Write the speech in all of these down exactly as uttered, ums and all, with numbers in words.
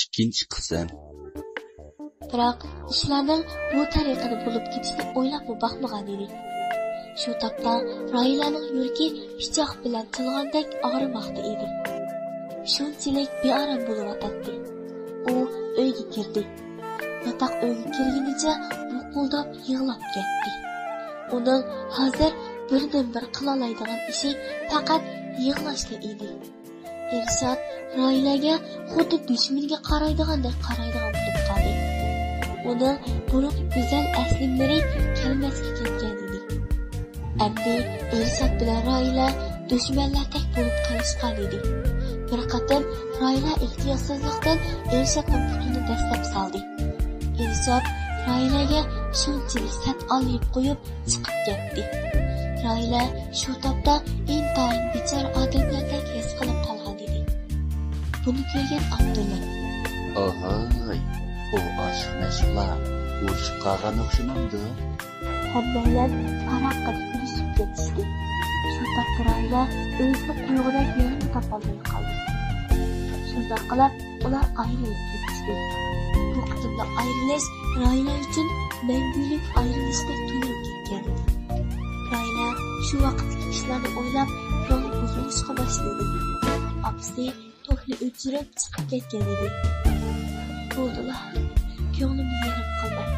ئىككىنچى قىسىم. بىراق ئىشلارنىڭ بۇ تەرىقىدە بولۇپ كېتىشىنى ئويلاپمۇ باقمىغان ئىدى. شۇ تاپتا راھىلەنىڭ يۈرىكى پىچاق بىلەن تىلغاندەك ئاغرىماقتا ئىدى. شۇنچىلىك بىئارام بولۇۋاتاتتى. ئۇ ئۆيگە كىردى. ياتاق ئۆيگە كىرگىنىچە بۇقۇلداپ يىغلاپ كەتتى. ئۇنىڭ ھازىر بىردىنبىر قىلالايدىغان ئىشى پەقەت يىغلاشلا ئىدى. ئىرشات راھىلەگە خۇددى دۈشمىنىگە قارايدىغاندەك قارايدىغان بولۇپ قالدى. ئۇنىڭ بۇرۇنقى گۈزەل ئەسلىمىلىرى كەلمەسكە كەتكەن ئىدى. ئەمدى ئىرشات بىلەن راھىلە دۈشمەنلەردەك بولۇپ قېلىشقان ئىدى. بىر قېتىم راھىلە ئېھتىياتسىزلىقتىن ئىرشاتنىڭ پۇتىنى دەسسەپ سالدى. ئىرشات راھىلەگە شۇنچىلىك سەت ئالىيىپ قويۇپ چىقىپ كەتتى. راھىلە شۇ تاپتا ئىنتايىن بىچارە ئادەملەردەك ھېس قىلىپ قالغان ئىدى. بۇنى كۆرگەن ئابدۇللا: «ئاھاي، ئۇ ئاشىق-مەشۇقلار ئۇرۇشۇپ قالغان ئوخشىمامدۇ؟» ھەممەيلەن پاراققىدە كۈلۈشۈپ كېتىشتى. شۇ تاپتا راھىلە ئۆزىنى قويغۇدەك يەرنى تاپالماي قالدى. شۇنداق قىلىپ ئۇلار ئايرىلىپ كېتىشتى. بۇ قېتىملىق ئايرىلىش راھىلە ئۈچۈن مەڭگۈلۈك ئايرىلىشتەك تۇيۇلۇپ كەتكەن ئىدى. راھىلە شۇ ۋاقىتتىكى ئىشلارنى ئويلاپ كۆڭلى بۇزۇلۇشقا باشلىدى. ئاپىسى توكنى ئۆچۈرۈپ چىقىپ كەتكەن ئىدى. بولدىلا، كۆڭلۈمنى يېرىپ قالماي،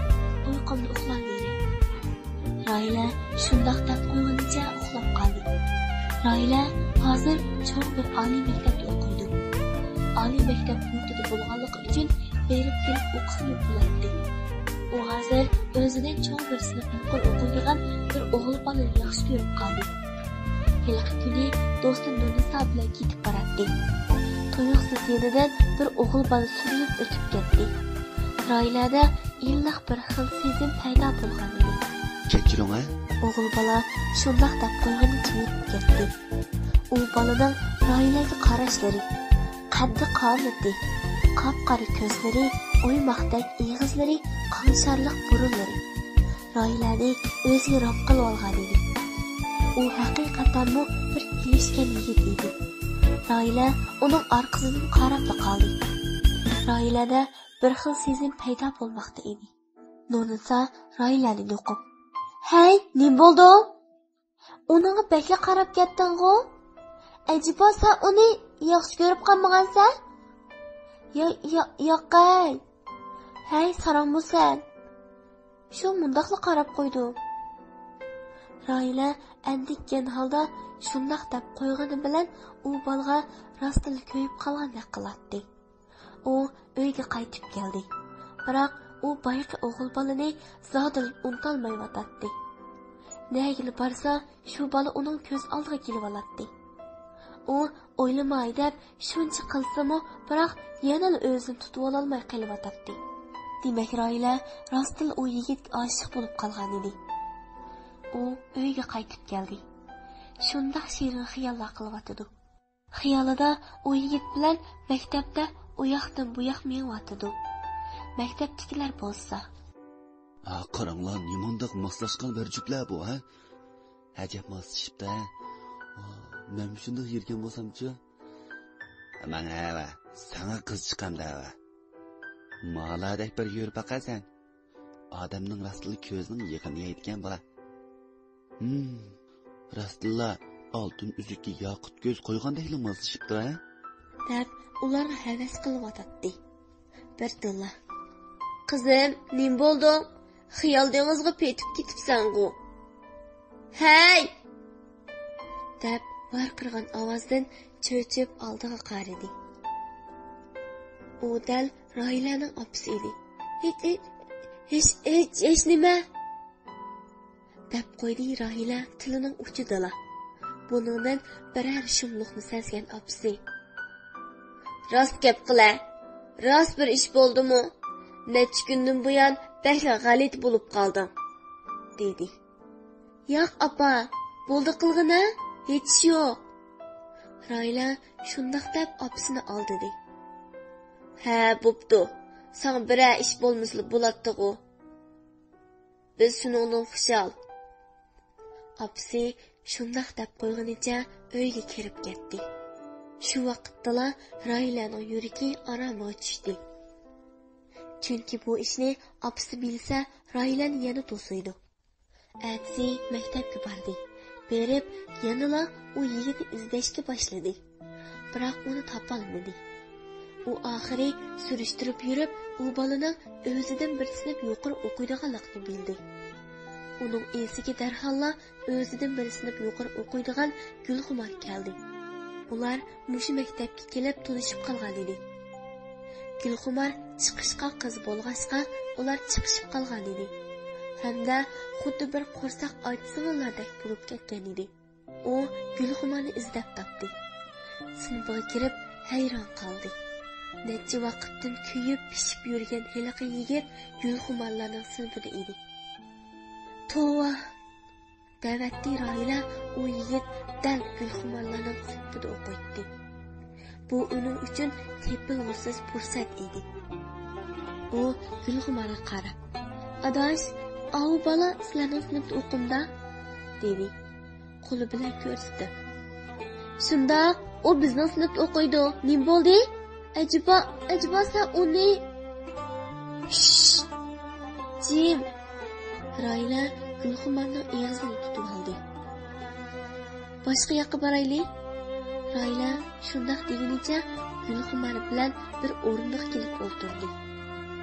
ئۇيقۇمدا ئۇخلاۋېرەي. راھىلە شۇنداق دەپ قويغىنىچە ئۇخلاپ قالدى. راھىلە ھازىر چوڭ بىر ئالىي مەكتەپتە ئوقۇيدۇ. ئالىي مەكتەپ يۇرتىدا بولغانلىقى ئۈچۈن بېرىپ كېلىپ ئوقۇسىمۇ بولاتتى. ئۇ ھازىر ئۆزىدىن چوڭ بىر سىنىپنى قۇر ئوقۇيدىغان بىر ئوغۇل بالىنى ياخشى كۆرۈپ قالدى. ھېلىقى كۈنى دوستى نۇرنىسا بىلەن كېتىپ باراتتى. تۇيۇقسىز يېنىدىن بىر ئوغۇل بالا سۈرۈلۈپ ئۆتۈپ كەتتى. راھىلەدە ئىللىق بىر خىل سېزىم پەيدا بولغان ئىدى. كەچۈرۈڭ، ھە؟ ئوغۇل بالا شۇنداق دەپ قويغىنىچە يۈرۈپ كەتتى. ئۇ بالىنىڭ راھىلەگە قاراشلىرى، قەددى-قامىتى، قاپقارا كۆزلىرى، ئويماقتەك ئېغىزلىرى، قاڭشارلىق بۇرۇنلىرى راھىلەنى ئۆزىگە رام قىلىۋالغان ئىدى. ئۇ ھەقىقەتەنمۇ بىر كېلىشكەن يىگىت ئىدى. راھىلە ئۇنىڭ ئارقىسىدىن قاراپلا قالدى. راھىلەدە بىر خىل سېزىم پەيدا بولماقتا ئىدى. نۇرنىسا راھىلەنى نوقۇپ: «ھەي، نېمە بولدۇڭ؟ ئۇنىڭغا بەكلا قاراپ كەتتىڭغۇ؟ ئەجەبا سەن ئۇنى ياخشى كۆرۈپ قالمىغانسەن؟» «يا، يا، ياقەي. ھەي، ساراڭمۇ سەن؟ شۇ مۇنداقلا قاراپ قويدۇم.» راھىلە ئەندىككەن ھالدا شۇنداق دەپ قويغىنى بىلەن ئۇ بالىغا راستتىنلا كۆيۈپ قالغاندەك قىلاتتى. ئۇ ئۆيگە قايتىپ كەلدى. بىراق ئۇ بايىقى ئوغۇل بالىنى زادىلا ئۇنتالمايۋاتاتتى. نەگىلا بارسا، شۇ بالا ئۇنىڭ كۆز ئالدىغا كېلىۋالاتتى. ئۇ ئويلىماي دەپ شۇنچە قىلسىمۇ، بىراق يەنىلا ئۆزىنى تۇتۇۋالالماي قېلىۋاتاتتى. دېمەك، راھىلە راستتىنلا ئۇ يىگىتكە ئاشىق بولۇپ قالغانىدى. ئۇ ئۆيگە قايتىپ كەلدى. شۇنداق شېرىن خىياللار قىلىۋاتىدۇ. خىيالىدا ئۇ يىگىت بىلەن مەكتەپتە ئۇ ياقتىن بۇ ياق مېڭىۋاتىدۇ. مەكتەپتىكىلەر بولسا: «ھا، قاراڭلار، نېمانداق ماسلاشقان بىر جۈپلەر بۇ، ھە؟ ئەجەب ماسلىشىپتۇ، ھە؟ ۋا، مەن مۇشۇنداق يۈرگەن بولسامچۇ؟» «ماڭا ھەۋە، ساڭا قىز چىقامدا ھەۋە. مالاردەك بىر يۈر باقا سەن. ئادەمنىڭ راستلا كۆزىنىڭ يېغىنى يەيدىكەن بۇلار. ھىم، راستلا ئالتۇن ئۈزۈككە ياقۇت كۆز قويغاندەكلا ماسلىشىپتۇ، ھە؟» دەپ ئۇلارغا ھەۋەس قىلىۋاتاتتى. بىردىنلا: «قىزىم، نېمە بولدۇڭ؟ خىيال دېڭىزىغا پېتىپ كېتىپسەنغۇ؟ ھەي!» دەپ ۋارقىرىغان ئاۋازدىن چۆچۈپ ئالدىغا قارىدى. ئۇ دەل راھىلەنىڭ ئاپىسى ئىدى. «ھېچ، ھېچ، ھېچ، ھېچ، ھېچ نېمە!» دەپ قويدى راھىلە تىلىنىڭ ئۇچىدىلا. بۇنىڭدىن بىرەر شۇملۇقنى سەزگەن ئاپىسى: «راست گەپ قىلە، راست بىر ئىش بولدىمۇ؟ نەچچە كۈندىن بۇيان بەكلا غەلىتە بولۇپ قالدىڭ»، دېدى. «ياق، ئاپا، بولدى قىلغىنە، ھېچ ئىش يوق.» راھىلە شۇنداق دەپ ئاپىسىنى ئالدىدى. «ھە، بوپتۇ، ساڭا بىرەر ئىش بولمىسىلا بولاتتىغۇ. بىز شۇنىڭدىن خۇشال.» ئاپىسى شۇنداق دەپ قويغىنىچە ئۆيگە كىرىپ كەتتى. شۇ ۋاقىتتىلا راھىلەنىڭ يۈرىكى ئارامىغا چۈشتى. چۈنكى بۇ ئىشنى ئاپىسى بىلسە، راھىلەنى يەنە توسۇيدۇ. ئەتىسى مەكتەپكە باردى. بېرىپ، يەنىلا ئۇ يىگىتنى ئىزدەشكە باشلىدى. بىراق ئۇنى تاپالمىدى. ئۇ ئاخىرى سۈرۈشتۈرۈپ يۈرۈپ، ئۇ بالىنىڭ ئۆزىدىن بىر سىنىپ يۇقىرى ئوقۇيدىغانلىقىنى بىلدى. ئۇنىڭ ئېسىگە دەرھاللا ئۆزىدىن بىر سىنىپ يۇقىرى ئوقۇيدىغان گۈلخۇمار كەلدى. ئۇلار مۇشۇ مەكتەپكە كېلىپ تونۇشۇپ قالغان ئىدى. گۈلخۇمار چىقىشقا قىز بولغاچقا، ئۇلار چىقىشىپ قالغان ئىدى. ھەمدە خۇددى بىر قورساق ئاچسىڭىللاردەك بولۇپ كەتكەن ئىدى. ئۇ گۈلخۇمارنى ئىزدەپ تاپتى. سىنىپىغا كىرىپ ھەيران قالدى. نەچچە ۋاقىتتىن كۆيۈپ پىشىپ يۈرگەن ھېلىقى يىگىت گۈلخۇمارلارنىڭ سىنىپىدا ئىدى. توۋا! دەۋەتتى راھىلە، ئۇ يىگىت دەل گۈلخۇمارلارنىڭ سىنىپىدا ئوقۇيتتى. بۇ ئۇنىڭ ئۈچۈن تېپىلغۇسىز پۇرسەت ئىدى. ئۇ گۈلخۇمارغا قاراپ، ئاداش، ئاۋۇ بالا سىلەرنىڭ سىنىپتا ئوقۇمدا؟ دېدى، قولى بىلەن كۆرسىتىپ. شۇنداق، ئۇ بىزنىڭ سىنىپتا ئوقۇيدۇ. نېمە بولدى؟ ئەجەبا، ئەجەبا سەن ئۇنى؟ شش! جىم! راھىلە گۈلخۇمارنىڭ ئېغىزىنى تۇتۇۋالدى. باشقا ياققا بارايلى. راھىلە شۇنداق دېگىنىچە گۈلخۇمار بىلەن بىر ئورۇندۇققا كېلىپ ئولتۇردى.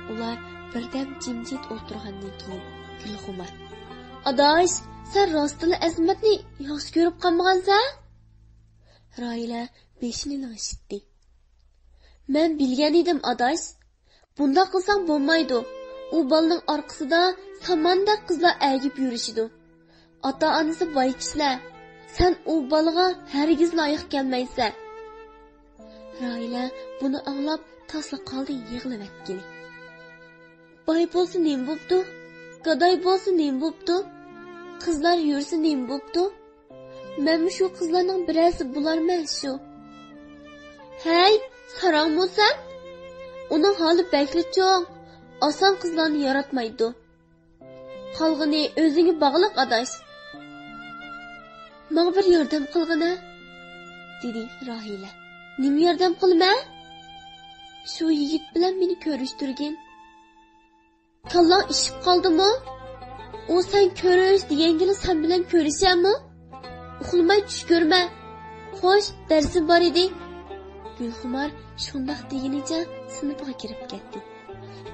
ئۇلار بىردەم جىمجىت ئولتۇرغاندىن كېيىن گۈلخۇمار، ئاداش، سەن راستلا ئەزىمەتنى ياخشى كۆرۈپ قالمىغانسەن؟ راھىلە بېشىنى لىڭشىتتى. مەن بىلگەن ئىدىم، ئاداش. بۇنداق قىلساڭ بولمايدۇ. ئۇ بالىنىڭ ئارقىسىدا ساماندەك قىزلار ئەگىپ يۈرۈشىدۇ. ئاتا-ئانىسى باي كىشىلەر. سەن ئۇ بالىغا ھەرگىز لايىق كەلمەيسەن. راھىلە بۇنى ئاڭلاپ تاسلا قالدى يىغلىۋەتكىلى. باي بولسا نېمە بوپتۇ؟ گاداي بولسا نېمە بوپتۇ؟ قىزلار يۈرسە نېمە بوپتۇ؟ مەنمۇ شۇ قىزلارنىڭ بىرەرسى بولارمەن شۇ. ھەي، ساراڭمۇ سەن؟ ئۇنىڭ ھالى بەكلا چوڭ. ئاسان قىزلارنى ياراتمايدۇ. قالغىنى ئۆزۈڭگە باغلىق، ئاداش. ماڭا بىر ياردەم قىلغىنە، دېدى راھىلە. نېمە ياردەم قىلىمەن؟ شۇ يىگىت بىلەن مېنى كۆرۈشتۈرگىن. كاللاڭ ئىششىپ قالدىمۇ؟ ئۇ سەن كۆرۈش دېگەنگىلا سەن بىلەن كۆرۈشەمۇ؟ ئۇخلىماي چۈش كۆرمە. خوش، دەرسىم بار ئىدى. گۈلخۇمار شۇنداق دېگىنىچە سىنىپىغا كىرىپ كەتتى.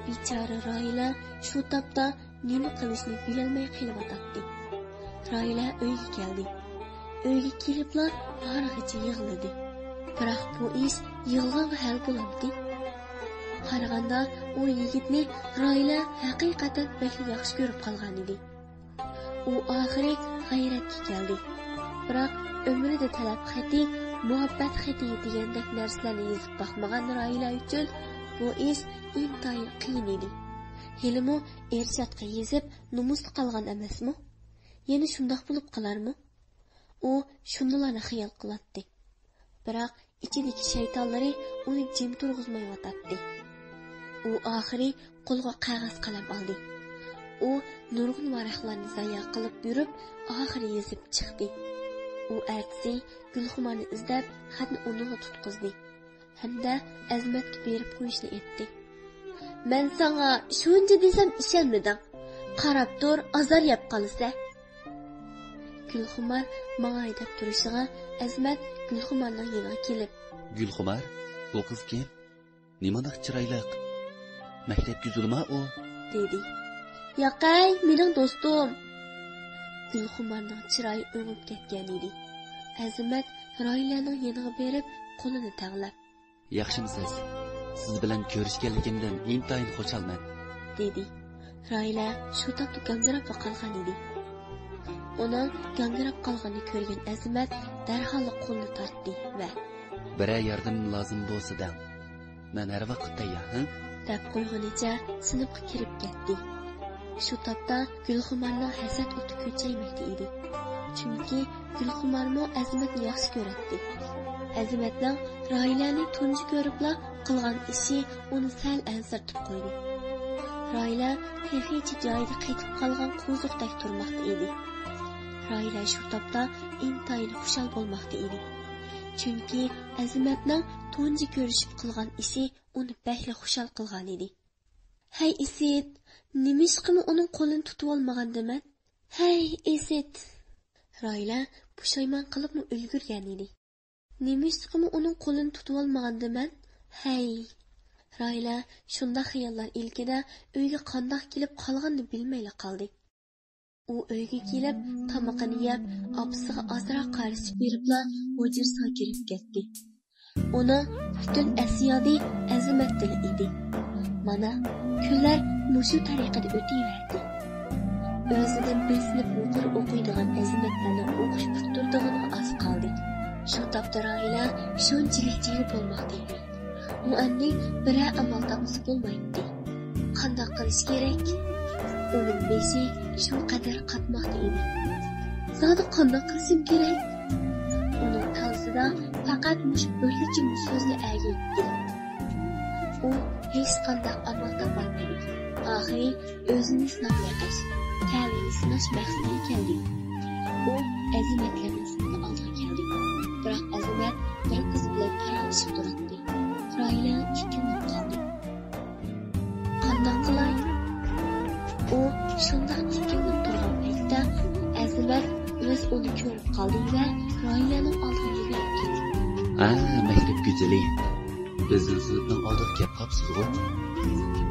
بىچارە راھىلە شۇ تاپتا نېمە قىلىشنى بىلەلمەي قېلىۋاتاتتى. راھىلە ئۆيگە كەلدى. ئۆيگە كېلىپلا ھارغىچە يىغلىدى. بىراق بۇ ئىش يىغلىغانغا ھەل بولامتى؟ قارىغاندا ئۇ يىگىتنى راھىلە ھەقىقەتەن بەكلا ياخشى كۆرۈپ قالغانىدى. ئۇ ئاخىرى غەيرەتكە كەلدى. بىراق ئۆمرىدە تەلەپ خېتى، مۇھەببەت خېتى دېگەندەك نەرسىلەرنى يېزىپ باقمىغان راھىلە ئۈچۈن بۇ ئىش ئىنتايىن قىيىن ئىدى. ھېلىمۇ ئىرشادقا يېزىپ نومۇستا قالغان ئەمەسمۇ؟ يەنە شۇنداق بولۇپ قالارمۇ؟ ئۇ شۇندىلارنى خىيال قىلاتتى. بىراق ئىچىدىكى شەيتانلىرى ئۇنى جىم تۇرغۇزمايۋاتاتتى. ئۇ ئاخىرى قولىغا قەغەز قەلەم ئالدى. ئۇ نۇرغۇن ۋاراقلارنى زايە قىلىپ يۈرۈپ، ئاخىرى يېزىپ چىقتى. ئۇ ئەتىسى گۈلخۇمارنى ئىزدەپ، خەتنى ئۇنىڭغا تۇتقۇزدى. ھەمدە ئەزىمەتكە بېرىپ قويۇشنى ئېيتتى. مەن ساڭا شۇنچە دېسەم ئىشەنمىدىڭ. قاراپ تۇر، ئازار يەپ قالىسەن. گۈلخۇمار ماڭاي دەپ تۇرۇشىغا ئەزىمەت گۈلخۇمارنىڭ يېنىغا كېلىپ، گۈلخۇمار، ئۇ قىز كىم؟ نېمانداق چىرايلىق؟ مەكتەپكە يۈزىدۇما ئۇ؟ دېدى. ياقەي، مېنىڭ دوستۇم. گۈلخۇمارنىڭ چىرايى ئۆڭۈپ كەتكەن ئىدى. ئەزىمەت راھىلەنىڭ يېنىغا بېرىپ، قولىنى تەڭلەپ، ياخشىمۇسىز؟ سىز بىلەن كۆرۈشكەنلىكىمدىن ئىنتايىن خۇشالمەن، دېدى. راھىلە شۇ تاپتا گاڭگىراپلا قالغان ئىدى. ئۇنىڭ گاڭگىراپ قالغىنىنى كۆرگەن ئەزىمەت دەرھاللا قولىنى تارتتى ۋە، بىرەر ياردىمىم لازىم بولسا دەڭ، مەن ھەر ۋاقىت تەييار، ھە؟ دەپ قويغىنىچە سىنىپقا كىرىپ كەتتى. شۇ تاپتا گۈلخۇمارنىڭ ھەسەت ئوتى كۆچەيمەكتە ئىدى. چۈنكى گۈلخۇمارمۇ ئەزىمەتنى ياخشى كۆرەتتى. ئەزىمەتنىڭ راھىلەنى تۇنجى كۆرۈپلا قىلغان ئىشى ئۇنى سەل ئەنسىرىتىپ قويدى. راھىلە تېخىچە جايىدا قېتىپ قالغان قوزۇقتەك تۇرماقتا ئىدى. راھىلە شۇ تاپتا ئىنتايىن خۇشال بولماقتا ئىدى. چۈنكى ئەزىمەتنىڭ تۇنجى كۆرۈشۈپ قىلغان ئىشى ئۇنى بەكلا خۇشال قىلغانىدى. ھەي ئىسىت، نېمىشقىمۇ ئۇنىڭ قولىنى تۇتۇۋالمىغاندىمەن؟ ھەي ئىسىت! رايلە پۇشايمان قىلىپمۇ ئۈلگۈرگەن ئىدى. نېمىشقىمۇ ئۇنىڭ قولىنى تۇتۇۋالمىغاندىمەن؟ ھەي! رايلە شۇنداق خىياللار ئىلكىدە ئۆيگە قانداق كېلىپ قالغىنىنى بىلمەيلا قالدى. ئۇ ئۆيگە كېلىپ، تامىقىنى يەپ، ئاپىسىغا ئازراق قارىشىپ بېرىپلا ھۇجرىسىغا كىرىپ كەتتى. ئۇنىڭ پۈتۈن ئەس-يادى ئەزىمەتتىلا ئىدى. مانا، كۈنلەر مۇشۇ تەرىقىدە ئۆتۈۋەردى. ئۆزىدىن بىر سىنىپ يۇقىرى ئوقۇيدىغان ئەزىمەتلەرنىڭ ئوقۇش پۈتتۈرىدىغىنىغا ئاز قالدى. شۇ تاپتا راھىلە شۇنچىلىك جىگە بولماقتا ئىدى. ئۇ ئەمدى بىرەر ئامال تاپمىسا بولمايتتى. قانداق قىلىش كېرەك؟ ئۇنىڭ بېشى شۇ قەدەر قاتماقتا ئىدى. زادى قانداق قىلسۇن كېرەك؟ ئۇنىڭ تالىسىدا پەقەت مۇشۇ بىرلا جۈملە سۆزلا ئەگىيتتى. ئۇ ھېچقانداق ئامال تاپالمىدى. ئاخىرى ئۆزىنى سىناپ بېقىش، تەلىيىنى سىناش مەقسىتىگە كەلدى. ئۇ ئەزىمەتلەرنىڭ سىنىقى ئالدىغا كەلدى. بىراق ئەزىمەت بىر قىز بىلەن پاراڭلىشىپ تۇراتتى. راھىلە ئىككىلىنىپ قالدى. قانداق قىلاي؟ ئۇ شۇنداق ئىككىلىنىپ تۇرغان پەيتتە ئەزىمەت ئۆزى ئۇنى كۆرۈپ قالدى ۋە راھىلەنىڭ ئالدىغا يۈگۈرۈپ كەلدى. ھە، مەكتەپ گۈزىلى. بىزنىڭ سىنىپنىڭ ئالدىغا كەپ قاپسىزغۇ؟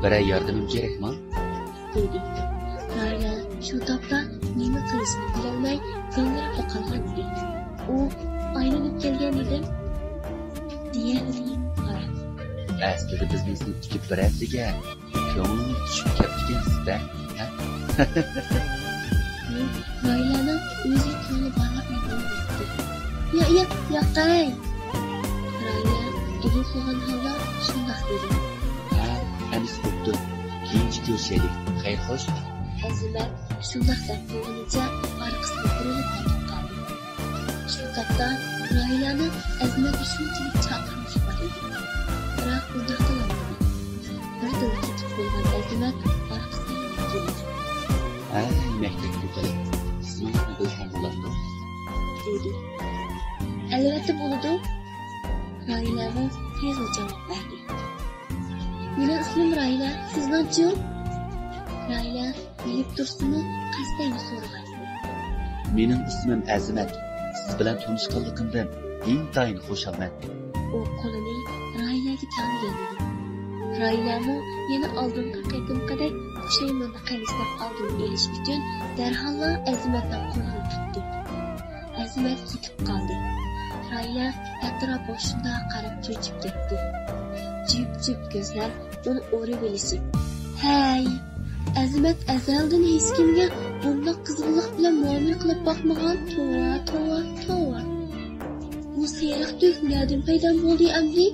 بىرەر ياردىمىم كېرەكما؟ دېدى. راھىلە شۇ تاپتا نېمە قىلىشنى بىلەلمەي گاڭگىراپلا قالغان ئىدى. ئۇ ئايلىنىپ كەلگەن ئىدىم دېيەلىدى قاراپ. ئەسلىدە بىزنىڭ سىنىپتىكى بىرەرسىگە كۆڭلىڭىز چۈشۈپ كەپتىكەنسىز-دە، ھە؟ راھىلەنىڭ ئۆزىگە كۆڭلى بارلىقىنى بىلمەيتتى. يا، يا، ياقەي! راھىلە دۇدۇقلىغان ھالدا شۇنداق دېدى. ھە، ئەمىسە بوپتۇ. كېيىنچە كۆرۈشەيلى. خەير، خوش. ئەزىمەت شۇنداق دەپ بولغىنىچە ئارقىسىغا بۇرۇلۇپ كېتىپ قالدى. شۇ تاپتا راھىلەنىڭ ئەزىمەتنى شۇنچىلىك چاقىرمىشى بار ئىدى. بىراق ئۇنداق قىلالمىدى. بىردىن كېتىپ بولغان ئەزىمەت ئارقىسىنى يېنىپ كېلىپ. ھەي، مەكتەپ گۈزىلى، سىزنىڭ ئىسمىڭىز بىلسەم بولامدۇ؟ دېدى. ئەلۋەتتە بولىدۇ. راھىلەمۇ تېزلا جاۋاب بەردى. مېنىڭ ئىسمىم راھىلە، سىزنىڭچۇ؟ راھىلە بىلىپ تۇرسىمۇ قەستەن سورىغان. مېنىڭ ئىسمىم ئەزىمەت. سىز بىلەن تونۇشقانلىقىمدىن ئىنتايىن خۇشالمەن. ئۇ قولىنى راھىلەگە تەڭلىگەن ئىدى. راھىلەمۇ يەنە ئالدىنقى قېتىمقىدەك پۇشايماننى قىلىشنىڭ ئالدىنى ئېلىش ئۈچۈن دەرھاللا ئەزىمەتنىڭ قولىنى تۇتتى. ئەزىمەت كېتىپ قالدى. راھىلە ئەتراپىغا شۇنداق قاراپ چۆچۈپ كەتتى. جۈپ-جۈپ كۆزلەر ئۇنى ئورىۋېلىشىپ، ھەي، ئەزىمەت ئەزەلدىن ھېچكىمگە بۇنداق قىزغىنلىق بىلەن مۇئامىلە قىلىپ باقمىغان، توۋا، توۋا، توۋا. بۇ سېرىق تۈك نەدىن پەيدا بولدى ئەمدى؟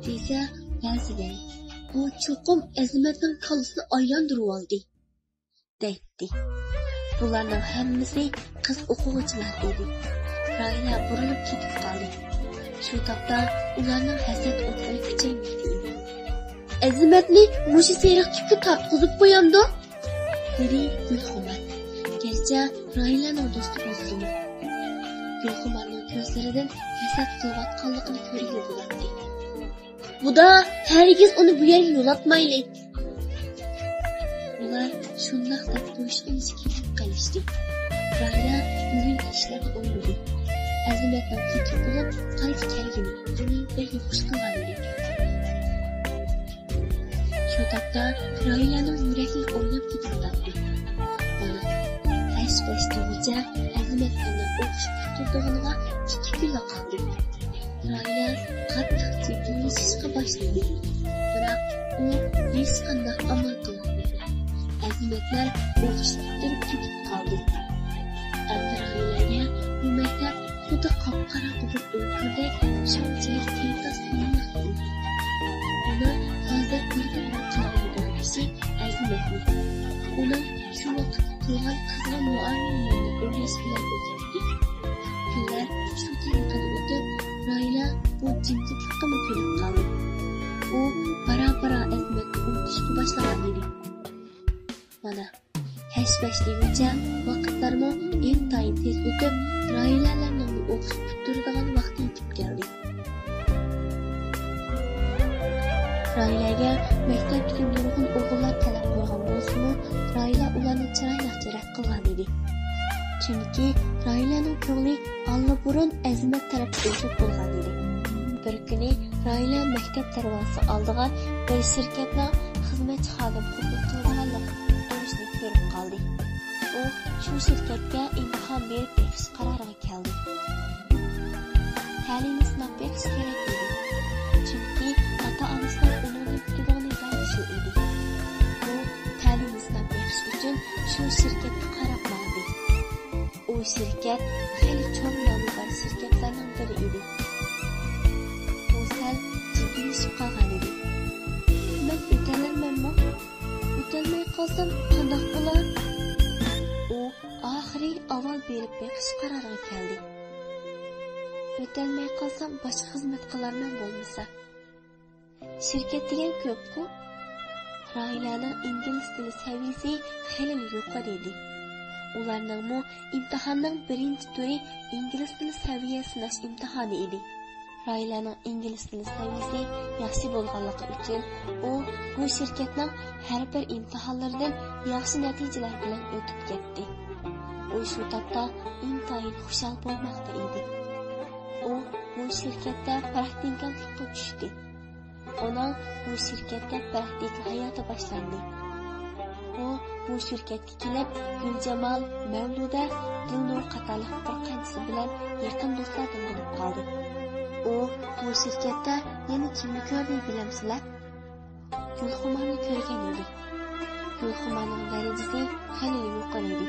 دېسە، بەزىلەر، بۇ چوقۇم ئەزىمەتنىڭ كاللىسىنى ئايلاندۇرۇۋالدى دەيتتى. بۇلارنىڭ ھەممىسى قىز ئوقۇغۇچىلار ئىدى. راھىلە بۇرۇلۇپ كېتىپ قالدى. شۇ تاپتا ئۇلارنىڭ ھەسەت ئوتلىرى كۈچەيمەكتە ئىدى. ئەزىمەتنى مۇشۇ سېرىق تۈككە تارتقۇزۇپ قويامدۇ؟ دېدى گۈلخۇمار. گەرچە راھىلەنىڭ دوستى بولسىمۇ، گۈلخۇمارنىڭ كۆزلىرىدىن ھەسەت قىلىۋاتقانلىقىنى كۆرگىلى بولاتتى. بۇدا، ھەرگىز ئۇنى بۇ يەرگە يولاتمايلى. ئۇلار شۇنداق دەپ بوشىغىنىچە كېتىپ قېلىشتى. راھىلە بۈگۈنكى ئىشلارنى ئويلىدى. ئەزىمەتنىڭ كېتىپ بولۇپ قايتا كەلگىنى ئۇنى بەك يوقۇش قىلغانىدى. شۇ تاپتا راھىلەنىڭ يۈرەكلىرى ئويناپ كېتىۋاتاتتى. مانا، ھەش-پەش دېگۈچە ئەزىمەتلەرنىڭ ئوقۇش پۈتتۈرىدىغىنىغا ئىككى كۈنلا قالدى. راھىلە قاتتىق جىددىيلىشىشقا باشلىدى. بىراق ئۇ ھېچقانداق ئامال قىلالمىدى. ئەزىمەتلەر ئوقۇش پۈتتۈرۈپ كېتىپ قالدى. ئەمدى راھىلەگە بۇ مەكتەپ خۇددى قاپقارا قوپۇپ ئۆلتۈردەك شۇنچىلىك تىمتاس تۇيۇلماقتا ئىدى. ئۇنىڭ ھازىر بىردىنبىر قارايدىغان ئىشى ئەزىمەتنى، ئۇنىڭ شۇ ۋاقىت قىلغان قىزغىن مۇئامىلىلىرىنى ئويلاش بىلەن ئۆتەتتى. كۈنلەر شۇ تەرىقىدە ئۆتۈپ، راھىلە بۇ جىمجىتلىققىمۇ كۆنۈپ قالدى. ئۇ بارا-بارا ئەزىمەتنى ئۇنتۇشقا باشلىغان ئىدى. مانا، ھەش-پەش دېگۈچە ۋاقىتلارمۇ ئىنتايىن تېز ئۆتۈپ، راھىلەلەرنىڭمۇ ئوقۇش پۈتتۈرىدىغان ۋاقتى يېتىپ كەلدى. راھىلەگە مەكتەپتىكى نۇرغۇن راھىلەنىڭ كۆڭلى ئاللىبۇرۇن ئەزىمەت تەرەپكە ئۆتۈپ بولغان ئىدى. بىر كۈنى راھىلە مەكتەپ دەرۋازىسى ئالدىغا بىر شىركەتنىڭ خىزمەتچى خادىم قوبۇل قىلىدىغانلىق ئۇرۇشنى كۆرۈپ قالدى. ئۇ شۇ شىركەتكە ئىمتىھان بېرىپ بېقىش قارارىغا كەلدى. تەلىيىنى سىناپ بېقىش كېرەك ئىدى. چۈنكى ئاتا-ئانىسىنىڭ ئۇنىڭدىن كۈتىدىغىنى دەل شۇ ئىدى. ئۇ تەلىيىنى سىناپ بېقىش ئۈچۈن شۇ شىركەتكە قاراپ ماڭدى. ئۇ شىركەت خېلى چوڭ نامى بار شىركەتلەرنىڭ بىرى ئىدى. ئۇ سەل جىددىيلىشىپ قالغان ئىدى. مەن ئۆتەلەرمەنمۇ؟ ئۆتەلمەي قالسام قانداق بولار؟ ئۇ ئاخىرى ئاۋۋال بېرىپ بېقىش قارارىغا كەلدى. ئۆتەلمەي قالسام باشقا خىزمەت قىلارمەن بولمىسا. شىركەت دېگەن كۆپكۇ. راھىلەنىڭ ئىنگلىز تىلى سەۋىيەسى خېلىلا يۇقىرى ئىدى. ئۇلارنىڭمۇ ئىمتىھاننىڭ بىرىنچى تۈرى ئىنگلىز تىلى سەۋىيە سىناش ئىمتىھانى ئىدى. راھىلەنىڭ ئىنگلىز تىلى سەۋىيەسى ياخشى بولغانلىقى ئۈچۈن ئۇ بۇ شىركەتنىڭ ھەر بىر ئىمتىھانلىرىدىن ياخشى نەتىجىلەر بىلەن ئۆتۈپ كەتتى. ئۇ شۇ تاپتا ئىنتايىن خۇشال بولماقتا ئىدى. ئۇ بۇ شىركەتتە پراكتىكانتلىققا چۈشتى. ئۇنىڭ بۇ شىركەتتە پراكتىكا ھاياتى باشلاندى. ئۇ بۇ شىركەتكە كېلىپ، گۈلجامال، مەۋلۇدە، دىلنۇر قاتارلىق بىر قانچىسى بىلەن يېقىن دوستلاردىن بولۇپ قالدى. ئۇ بۇ شىركەتتە يەنە كىمنى كۆردى بىلەمسىلەر؟ گۈلخۇمارنى كۆرگەن ئىدى. گۈلخۇمارنىڭ دەرىجىسى خېلىلا يۇقىرى ئىدى.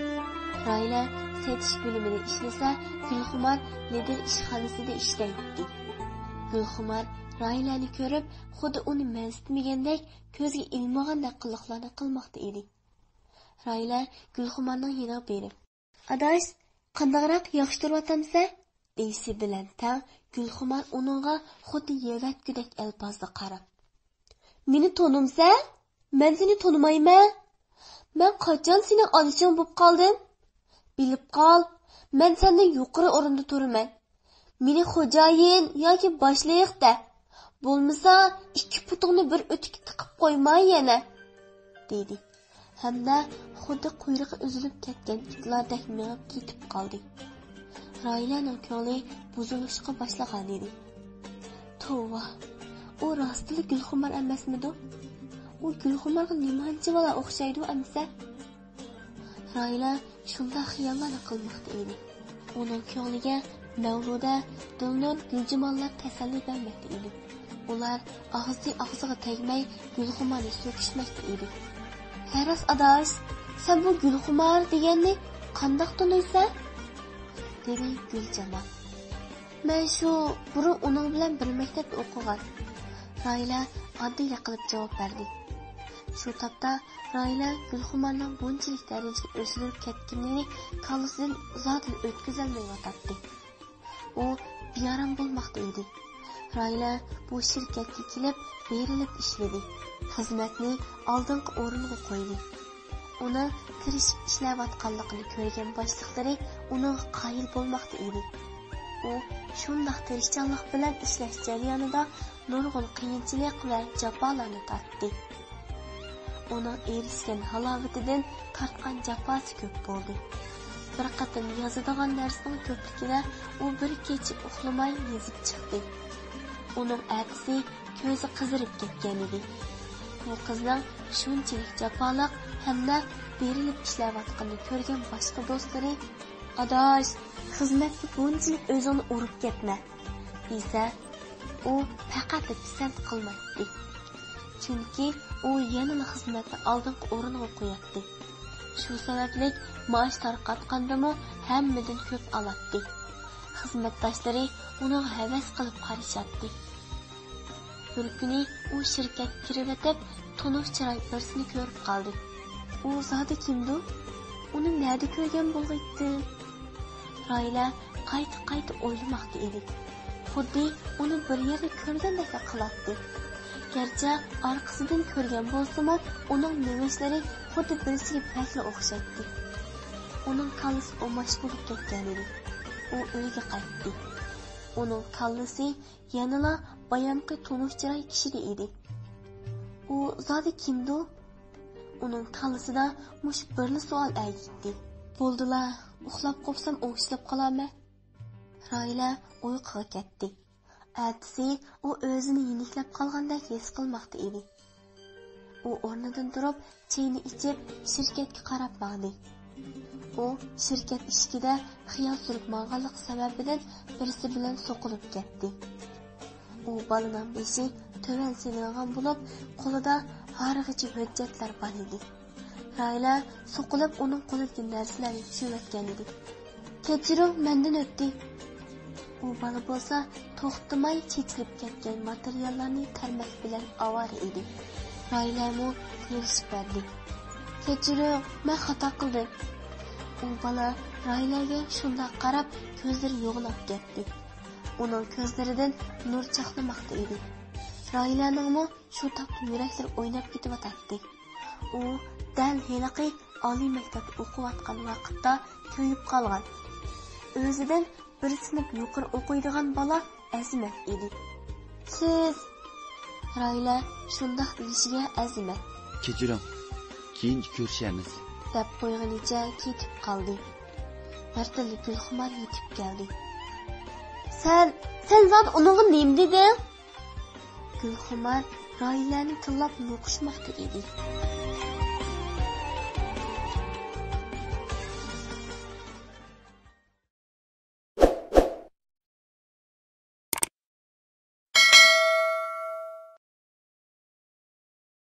راھىلە سېتىش بۆلۈمىدە ئىشلىسە، گۈلخۇمار نېدىر ئىشخانىسىدا ئىشلەيتتى. گۈلخۇمار راھىلەنى كۆرۈپ، خۇددى ئۇنى مەنسىتمىگەندەك، كۆزگە ئىلمىغاندەك قىلىقلارنى قىلماقتا ئىدى. راھىلە گۈلخۇمارنىڭ يېنىغا بېرىپ، «ئاداش، قانداقراق، ياخشى تۇرۇۋاتامسەن؟» دېيىشى بىلەن تەڭ گۈلخۇمار ئۇنىڭغا خۇددى يەۋەتكۈدەك ئەلپازدا قاراپ، «مېنى تونۇمسەن؟ مەن سېنى تونۇمايمەن. مەن قاچان سېنىڭ ئادىشىڭ بولۇپ قالدىم؟ بىلىپ قال، مەن سەندىن يۇقىرى ئورۇندا تۇرىمەن. مېنى خوجايىن ياكى باشلىق دە. بولمىسا ئىككى پۇتۇڭنى بىر ئۆتۈككە تىقىپ قويماي يەنە.» دېدى. ھەمدە خۇددى قۇيرۇقى ئۈزۈلۈپ كەتكەن ئىتلاردەك مېڭىپ كېتىپ قالدى. راھىلەنىڭ كۆڭلى بۇزۇلۇشقا باشلىغانىدى. توۋا، ئۇ راستلا گۈلخۇمار ئەمەسمىدۇ؟ ئۇ گۈلخۇمارغا نېمانچە بالا ئوخشايدۇ ئەمىسە؟ راھىلە شۇنداق خىياللارنى قىلماقتا ئىدى. ئۇنىڭ كۆڭلىگە مەۋلۇدە، دىلنۇر، گۈلجاماللار تەسەللى بەرمەكتە ئىدى. ئۇلار ئاغزى ئاغزىغا تەگمەي گۈلخۇمارنى سۆكۈشمەكتە ئىدى. «ھە راست ئاداش، سەن بۇ گۈلخۇمار دېگەننى قانداق تونۇيسەن؟» دېدى گۈلجامال. «مەن شۇ بۇرۇن ئۇنىڭ بىلەن بىر مەكتەپتە ئوقۇغان.» راھىلە ئاددىيلا قىلىپ جاۋاب بەردى. شۇ تاپتا راھىلە گۈلخۇمارنىڭ بۇنچىلىك دەرىجىگە ئۆستۈرۈلۈپ كەتكىنىنى كاللىسىدىن زادىلا ئۆتكۈزەلمەيۋاتاتتى. ئۇ بىئارام بولماقتا ئىدى. راھىلە بۇ شىركەتكە كېلىپ، بېرىلىپ ئىشلىدى. خىزمەتنى ئالدىنقى ئورۇنغا قويدى. ئۇنىڭ تىرىشىپ ئىشلەۋاتقانلىقىنى كۆرگەن باشلىقلىرى ئۇنىڭغا قايىل بولماقتا ئىدى. ئۇ شۇنداق تىرىشچانلىق بىلەن ئىشلەش جەريانىدا نۇرغۇن قىيىنچىلىق ۋە جاپالارنى تارتتى. ئۇنىڭ ئېرىشكەن ھالاۋىتىدىن تارتقان جاپاسى كۆپ بولدى. بىر قېتىم يازىدىغان نەرسىنىڭ كۆپلۈكىدە ئۇ بىر كېچە ئۇخلىماي يېزىپ چىقتى. ئۇنىڭ ئەتىسى كۆزى قىزىرىپ كەتكەنىدى. بۇ قىزنىڭ شۇنچىلىك جاپالىق ھەمدە بېرىلىپ ئىشلەۋاتقىنىنى كۆرگەن باشقا دوستلىرى، «ئاداش، خىزمەتتە بۇنچىلىك ئۆزۈڭنى ئۇرۇپ كەتمە» دېسە، ئۇ پەقەتلا پىسەنت قىلمايتتى. چۈنكى ئۇ يەنىلا خىزمەتنى ئالدىنقى ئورۇنغا قوياتتى. شۇ سەۋەبلىك مائاش تارقاتقاندىمۇ ھەممىدىن كۆپ ئالاتتى. خىزمەتداشلىرى ئۇنىڭغا ھەۋەس قىلىپ قارىشاتتى. بىر كۈنى ئۇ شىركەتكە كىرىۋېتىپ، تونۇش چىراي بىرسىنى كۆرۈپ قالدى. ئۇ زادى كىمدۇ؟ ئۇنى نەدە كۆرگەن بولغىيتتى؟ راھىلە قايتا-قايتا ئويلىماقتا ئىدى. خۇددى ئۇنى بىر يەردە كۆرگەندەكلا قىلاتتى. گەرچە ئارقىسىدىن كۆرگەن بولسىمۇ، ئۇنىڭ مېڭىشلىرى خۇددى بىرسىگە بەكلا ئوخشايتتى. ئۇنىڭ كاللىسى ئوماش بولۇپ كەتكەنىدى. ئۇ ئۆيگە قايتتى. ئۇنىڭ كاللىسى يەنىلا بايامقى تونۇش چىراي كىشىدە ئىدى. ئۇ زادى كىمدۇ؟ ئۇنىڭ كاللىسىدا مۇشۇ بىرلا سوئال ئەگىيتتى. بولدىلا، ئۇخلاپ قوپسام ئوڭشىلىپ قالامەن. راھىلە ئۇيقۇغا كەتتى. ئەتىسى ئۇ ئۆزىنى يېنىكلەپ قالغاندەك ھېس قىلماقتا ئىدى. ئۇ ئورنىدىن تۇرۇپ، چېيىنى ئىچىپ، شىركەتكە قاراپ ماڭدى. ئۇ شىركەت ئىشىكىدە خىيال سۈرۈپ ماڭغانلىقى سەۋەبىدىن بىرسى بىلەن سوقۇلۇپ كەتتى. ئۇ بالىنىڭ بېشى تۆۋەن سېلىنغان بولۇپ، قولىدا ھارغىچە ھۆججەتلەر بار ئىدى. راھىلە سوقۇلۇپ ئۇنىڭ قولىدىكى نەرسىلەرنى چۈشۈرۈۋەتكەن ئىدى. كەچۈرۈڭ، مەندىن ئۆتتى. ئۇ بالا بولسا توختىماي چېچىلىپ كەتكەن ماتېرىياللارنى تەرمەك بىلەن ئاۋارە ئىدى. راھىلەمۇ تىرىشىپ بەردى. كەچۈرۈڭ، مەن خاتا قىلدىم. ئۇ بالا راھىلەگە شۇنداق قاراپ، كۆزلىرى يوغىناپ كەتتى. ئۇنىڭ كۆزلىرىدىن نۇر چاقنىماقتا ئىدى. راھىلەنىڭمۇ شۇ تاپتا يۈرەكلىرى ئويناپ كېتىۋاتاتتى. ئۇ دەل ھېلىقى ئالىي مەكتەپتە ئوقۇۋاتقان ۋاقىتتا كۆيۈپ قالغان، ئۆزىدىن بىر سىنىپ يۇقىرى ئوقۇيدىغان بالا ئەزىمەت ئىدى. سىز، راھىلە شۇنداق دېيىشىگە ئەزىمەت، كەچۈرۈڭ، كېيىن كۆرۈشەرمىز، دەپ قويغىنىچە كېتىپ قالدى. بىردىنلا گۈلخۇمار يېتىپ كەلدى. سەن، سەن زادى ئۇنىڭغا نېمە دېدىڭ؟ گۈلخۇمار راھىلەنى تىللاپ نوقۇشماقتا ئىدى.